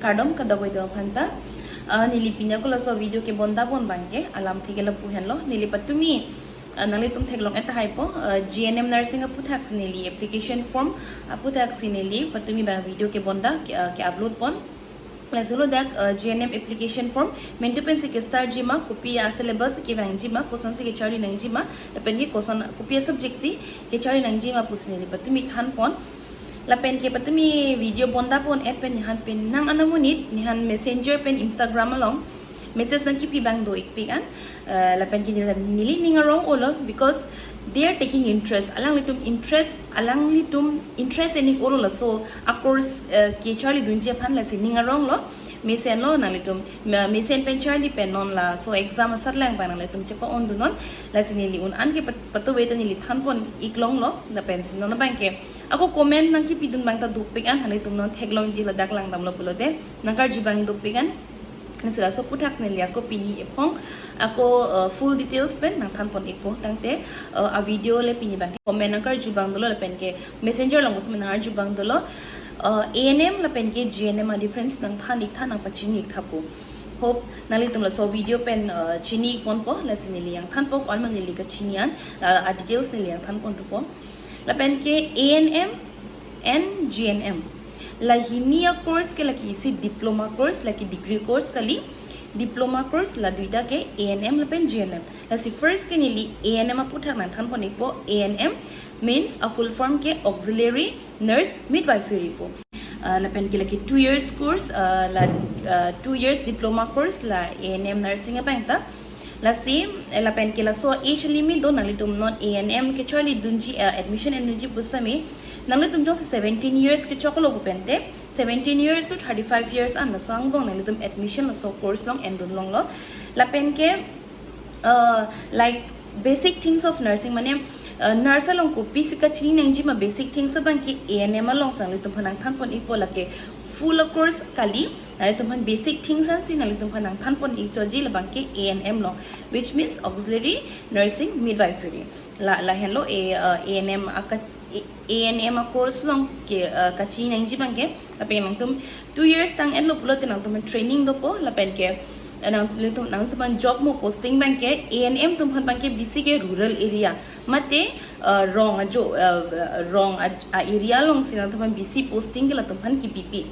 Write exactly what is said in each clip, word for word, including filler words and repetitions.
Kardom kadokave atum aphanta. Ah, neli pini ako laso video kebonda pon abangke alamthe ke lapu henlo. Neli patumi, ah, nanglitum theklong-et tahai po, ah, G N M nursing aputhaksi neli application form aputhaksi neli patumi abang video kebonda ke, ah, ke-upload pon. Lasi ladak, ah, G N M application form mento pensi ke-start ji ma, kopi a-syllabus kevang ji ma, kosonsi kecharli nangji ma, lapen ke koson kopi a-subject si kecharli nangji ma pusi neli patumi than pon. Lapen ke patumi video bonda pon-et pen nephan penang anamonit nephan Messenger pen Instagram along message nangkipi abang do-ikpik an, eh, lapen ke neli, neli ning arong-olo, because they are taking interest. Alanglitum interest, alanglitum interest enik olo laso a-course, eh, kecharlidunji aphan, lasi ning aronglo. Mesenlo nanglitum, me-, mesen pen charli pen non laso exam asat lang abang nanglitum chepa-ondunon. Lasi neli un-an ke pat-, patove ta neli than pon-ik longlo, lapensi non abangke ako comment nangkipidun abang ta dopik an, nanglitum non theklongji ladak langdamlo pulote nangkarju abang dopik an. Lasi laso aputhaksi neli ako pini ephong ako, uh, full details pen nangthan pon-ikpo, tangte, uh, a-video le pini abang comment nangkarju abang dolo lapen ke Messenger along pusi nangarju abang dolo. Uh, A N M lapen ke G N M a-difference nangthan-ik tha, nangpachini-ik tha pu. Hope nanglitum laso video pen, uh, chini-ik ponpo, lasi neli nangthan po, ko-an ma neli kachini an, uh, a-details neli nangthan pon thupo. Lapen ke A N M and G N M, la hini a-course ke lake isi diploma course, lake degree course kali. Diploma course la duita ke A N M lapen G N M. Lasi first ke neli A N M aputhak nangthan pon-ikpo. A N M means a full form ke auxiliary nurse midwifery pu. Ah, lapen ke lake two years course, ah, la, ah, two years diploma course la A N M nursing abang ta. Lasi, eh, lapen ke laso age limit do, nanglitum non A N M kecharlidunji, eh, admission endunji pusitame nanglitum jongsi seventeen years kechoklo pu pente, seventeen years to thirty-five years an laso angbong nanglitum admission laso course along endun longlo. Lapen ke, uh, like, basic things of nursing, mane, uh, nurse along kopisi kachini nangji ma basic things abangke A N M alongsi nanglitum aphan nangthan pon-ikpo, lake full course kali. Nanglitum aphan basic things ansi nanglitum aphan nangthan pon-ik chotji labangke A N M along, which means auxiliary nursing midwifery. La, lahenlo e, uh, A N M aka, A-, A N M a-course along ke, uh, kachini nangji abangke. Lapen nangtum two years tang-etlo pulote nangtum training dopo, lapen ke, uh, nang, nangtum, nangtum aphan job mo posting abangke, A N M atum aphan abangke bisi ke rural area, mate, uh, rong ajo, uh, rong a, a-area alongsi nangtum aphan bisi posting ke latum aphan kipipi.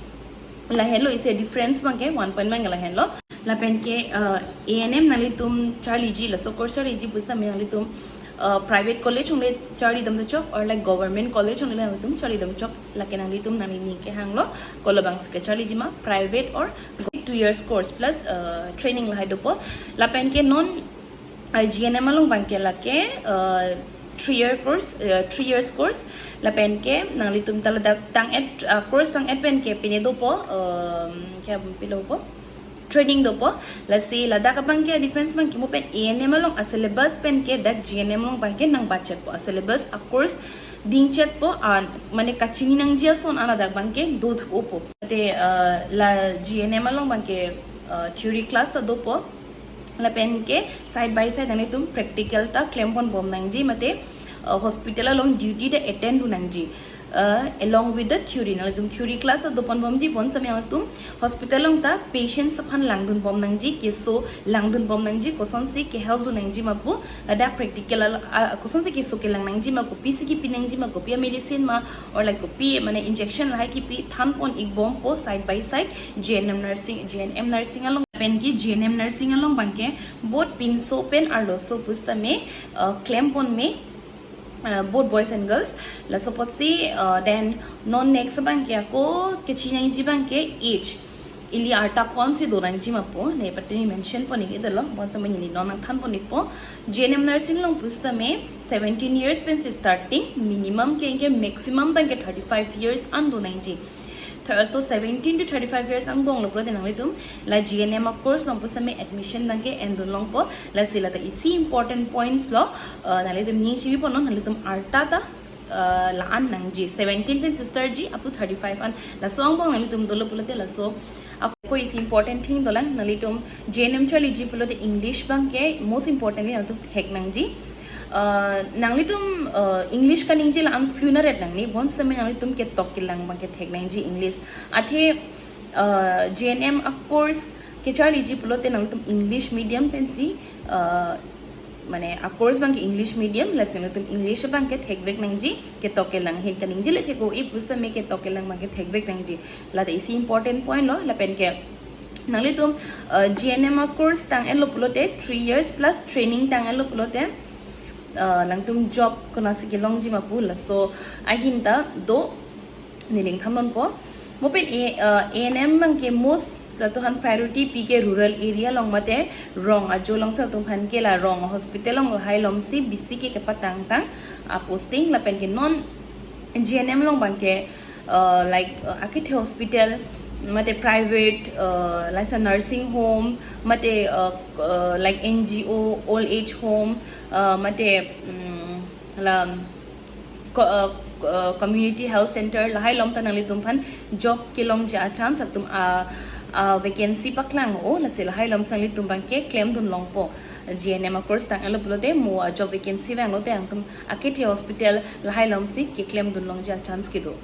Lahenlo isi difference abangke, one point abangke lahenlo. Lapen ke, uh, A N M nanglitum charliji, laso course charliji pusitame nanglitum, uh, private college along le charlidam ta chok, or like government college along le nanglitum charlidam chok, lake nanglitum nangning kehanglo, kolo abangsi kecharliji ma, private or go-, two years course plus, uh, training lahai dopo. Lapen ke non, uh, G N M along abangke lake, uh, three year course, uh, three years course. Lapen ke nanglitum ta ladak tang-et, uh, course tang-et pen ke pine dopo, um, ke pilo po, training dopo. Lasi ladak abangke difference abangke mo pen A N M along a-syllabus pen ke dak G N M along abangke nangbachetpo, a-syllabus a-course dingchetpo, a, mane kachini nangji ason an ladak abangke dothupo. Te, uh, la G N M along abangke, uh, theory class ta dopo. Lapen ke side by side nanglitum practical ta klem ponbom nangji, mate, uh, hospital along duty ta attend dun nangji. Uh, along with the theory, nanglitum theory class ta do ponbomji, bonsitame nanglitum hospital along ta patients aphan langdunbom nangji, keso langdunbom nangji, kosonsi ke-help dun nangji ma pu, ladak practical al-, a, kosonsi keso kelang nangji ma, kopisi kipi nangji ma, kopi a-medicine ma, or like kopi, mane injection lahai kipi, than pon-ikbompo side by side, G N M nursing, G N M nursing along. Pen ke G N M nursing along abangke both pinso pen arloso pusitame, uh, klem pon me, uh, both boys and girls. Laso apotsi, uh, then non next abangke ako kechini nangji abangke age. Ili arta ko-ansi do nangji ma pu, ne patini mention pon-ik-edetlo, bonsitame neli non nangthan pon-ikpo. G N M nursing along pusitame seventeen years pensi starting, minimum ke, ke maximum abangke thirty-five years an do nangji. Thir-, so seventeen to thirty-five years angbong lo pulote nanglitum la G N M a-course along pusitame admission abangke endun longpo. Lasi lata isi important points lo, uh, nanglitum ning chibi ponnon, nanglitum arta ta, uh, la-an nangji, seventeen pensi start ji up to thirty-five an. Laso angbong nanglitum dolo pulote laso ako isi important thing dolang, nanglitum G N M charliji pulote English abangke most importantly nanglitum thek nangji. Uh, nanglitum, uh, English kaningje la-an fluent aret nangne, bonsitame nanglitum ketok kelang abangke thek nangji English. Athe Uh, G N M a course kecharliji pulote nangtum English medium pensi, uh, mane a course abangke English medium, lasi nangtum English abangke thekvek nangji, ketok kelang ahin kaningje le thek-o-e pusitame ketok kelang abangke thekvek nangji. Lata isi important point lo, lapenke nanglitum, uh, G N M a course tang-etlo pulote, three years plus training tang-etlo pulote, uh, nangtum job konatsi kelongji ma pu, laso ahin ta do, neli nangthanponpo. Mo pen A, uh, A N M abangke most latum aphan priority pi ke rural area along mate rong ajo alongsi latum aphan ke la rong hospital along lahai alongsi bisi ke kepatang tang a posting, lapenke non G N M along abangke, uh, like, uh, akethe hospital mate private, uh, like nursing home mate, uh, uh, like N G O, old age home, uh, mate, um, la co-, uh, uh, community health center lahai along ta nanglitum aphan job kelongji a chance atum a, a vacancy paklang-o, lasi lahai alongsi nanglitum abangke klemdun longpo. G N M a course tang-etlo pulote mo a job vacancy vanglote nangtum akethe hospital lahai alongsi keklemdun longji a chance kedo.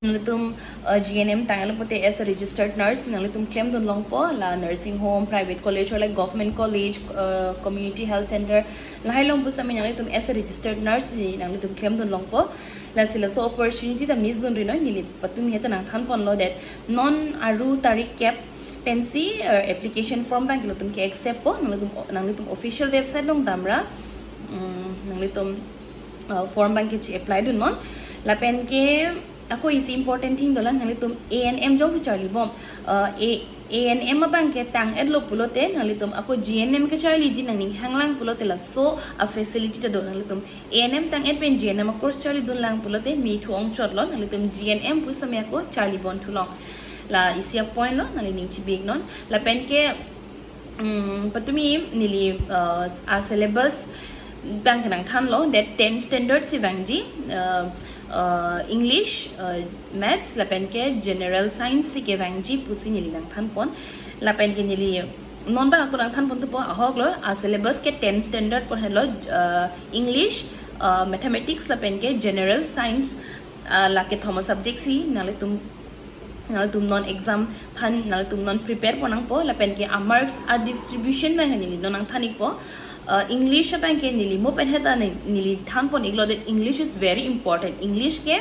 Nanglitum, uh, G N M tang-etlo pulote as a registered nurse nanglitum klemdun longpo, la nursing home, private college or like government college, uh, community health center lahai along pusitame nanglitum as a registered nurse si nanglitum klemdun longpo. Lasi laso opportunity ta miss dunri noi, neli patumi heta nangthanponlo that non aru tarik kep pensi, uh, application form abangke latum ke accept po, nanglitum, nanglitum official website along damra, um, nanglitum, uh, form abangke chi-apply dunnon. Lapenke ako isi important thing dolang, nanglitum A N M jongsi charlibom, uh, A, A N M abangke tang-etlo pulote nanglitum ako G N M kecharliji nangning hanglang pulote laso a facility ta do, nanglitum A N M tang-et pen G N M a course charlidun lang pulote me thu ongchotlo, nanglitum G N M pusitame ako charlibom thulong. La isi a point lo, nangli ning chibi-iknon. Lapenke, um, patumi neli, uh, a syllabus abangke nangthanlo, that ten standard si vangji, uh, uh, English, uh, maths, lapenke general science si kevangji pusi neli nangthanpon. Lapenke neli non abang ako nangthanpon thupo, ahoklo, a syllabus ke ten standard apor henlo, uh, English, uh, mathematics, lapenke general science, uh, la kethom a subject si nanglitum, nanglitum non exam aphan nanglitum non prepare pon nangpo, lapenke a marks a distribution abang neli non nangthan-ikpo. Uh, English abangke neli mo pen heta ne-, neli thanpon-iklo that English is very important. English ke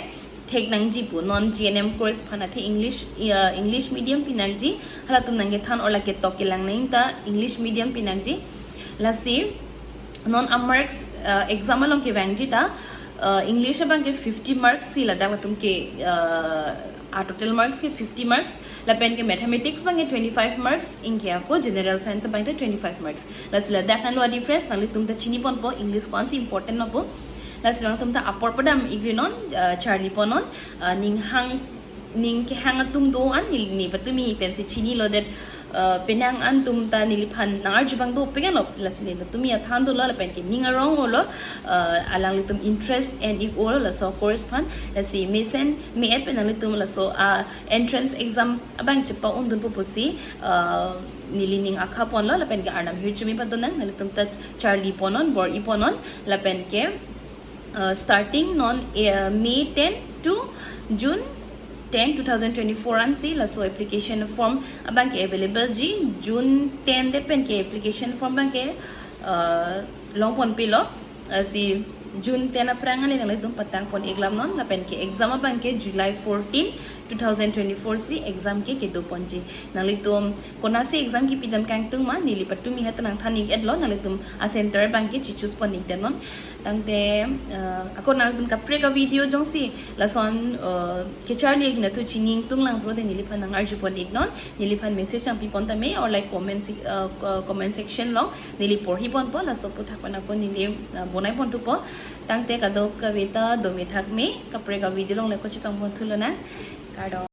thek nangji pu, non G N M course aphan athe English, uh, English medium pi nangji, halatum nangkethan or la ketok kelang nangji ta English medium pi nangji. Lasi non a marks, uh, exam along kevangji ta, uh, English abangke fifty marks si ladak latum ke, uh, a total marks ke fifty marks, lapenke mathematics abangke twenty-five marks, anke ako general science abangke twenty-five marks. Lasi ladak anlo a difference, nanglitum ta chiniponpo English ko-ansi important ma pu. Lasi nangtum ta apor padam-ikrinon, uh, charliponnon, uh, ning hang, ning kehang atum do-an, neli, neli patumi pensi chinilo that, uh, penang an atum ta neliphan nang-arju abang dopik anlo, lasi neli patumi athan dunlo, lapenke ning arong olo, uh, alanglitum interest en-ik olo laso course aphan, lasi mesen me-et pen nanglitum laso, uh, entrance exam abang chepa-undunpo pusi, uh, neli ning akha ponlo, lapenke Arnam hirjume padonang, nanglitum ta charliponnon, bor-iponnon, lapenke, uh, starting non, uh, May ten to June ten, two thousand twenty-four ansi laso application form abangke available ji, June ten det penke application form abangke, uh, longponpelo, uh, si June ten aphrang ale nanglitum patangpon-iklamnon, lapenke exam abangke July fourteen, two thousand twenty-four si exam ke kedoponji. Nanglitum konatsi exam kepidam kangtung ma, neli patumi heta nangthan-ik-etlo, nanglitum a center abangke chi-choose pon-ikdetnon. Tangte, uh, ako nanglitum kaprek a video jongsi lason, uh, kecharli ahin athu chini ingtung lang pulote neliphan nang-arju pon-iknon, neliphan message nangpipon tame or like comment sec-, uh, uh, comment section along neli porhiponpo, laso aphuthak pen ako neli, uh, bonaiponthupo. Tangte kadokave ta dome thakme, kaprek a video along le ako chetongpon thulonang. Kardom.